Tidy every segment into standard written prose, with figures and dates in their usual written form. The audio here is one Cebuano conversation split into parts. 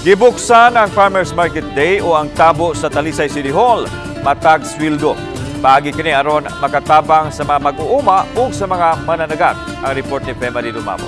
Gibuksan ang Farmers Market Day o ang tabo sa Talisay City Hall matag sweldo. Paagi kini aron makatabang sa mga mag-uuma ug sa mga mananagat. Ang report ni Femary Dumabo.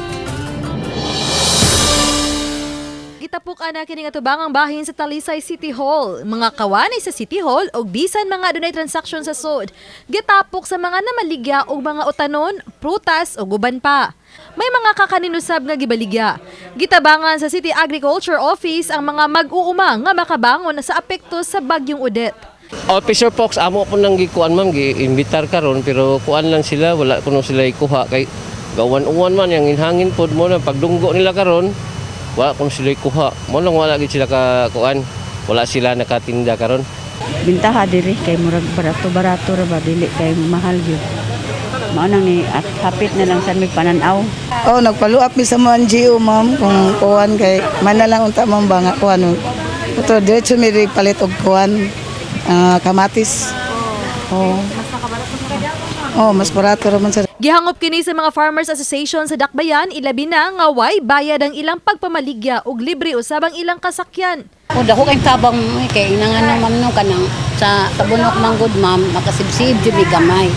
Gitapok ana kini nga tubangang bahin sa Talisay City Hall. Mga kawani sa City Hall og bisan mga adunay transaksyon sa sud. Gitapok sa mga namaligya og mga utanon, prutas ug uban pa. May mga kakanin usab nga gibaligya. Gitabangan sa City Agriculture Office ang mga mag-uuma nga makabangon sa apekto sa bagyong Odette. Officer Fox, amo po nang gikuan, ma'am, gi-imbitar karon, pero kuan lang sila, wala kuno sila ikuha kay gawan-uwan man yang inhangin pod mo na pagdunggo nila karon, wala kuno sila ikuha. Mo lang wala gid sila ka kuan, wala sila nakatinda karon. Bintaha diri kay murag barato-barato ra ba, dili kay mahal gyud. Mao nang ni at hapit na lang sa mig pananaw. Oh, nagfollow up mi sa mga NGO, ma'am, kung kuan kay mana lang unta, ma'am, ba nga kuan. Ito diretso mi rin palit og kuan, kamatis. Oh. Oh, mas barato ra man sa Gihangop kini sa mga Farmers Association sa Dakbayan, ilabi na nga way bayad ang ilang pagpamaligya ug libre usab ang ilang kasakyan. O dako kay tabang eh, kay inangan ng ma'am no kanang sa Tabunok manggod, ma'am, makasibsib jud mi gamay.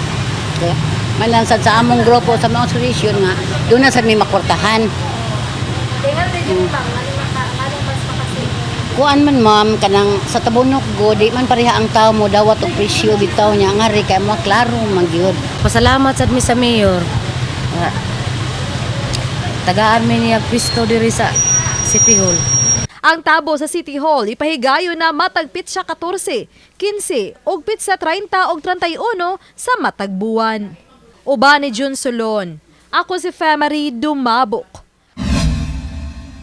Kaya malansad sa among grupo sa mga association nga doon na sad mi makwartahan. Kuan man, ma'am, kanang sa Tabunok go di man pareha ang tao mo dawat og presyo bitaw niya ngari kay mo klaro man gyud. Pasalamat sad mi sa mayor. Nga, tagaan mi niya pwesto diri sa City Hall. Ang tabo sa City Hall ipahigayon na matag pitsa 14, 15 ug pitsa 30 ug 31 sa matag buwan. Uban ni Jun Solon. Ako si Femary Dumabok.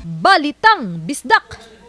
Balitang Bisdak.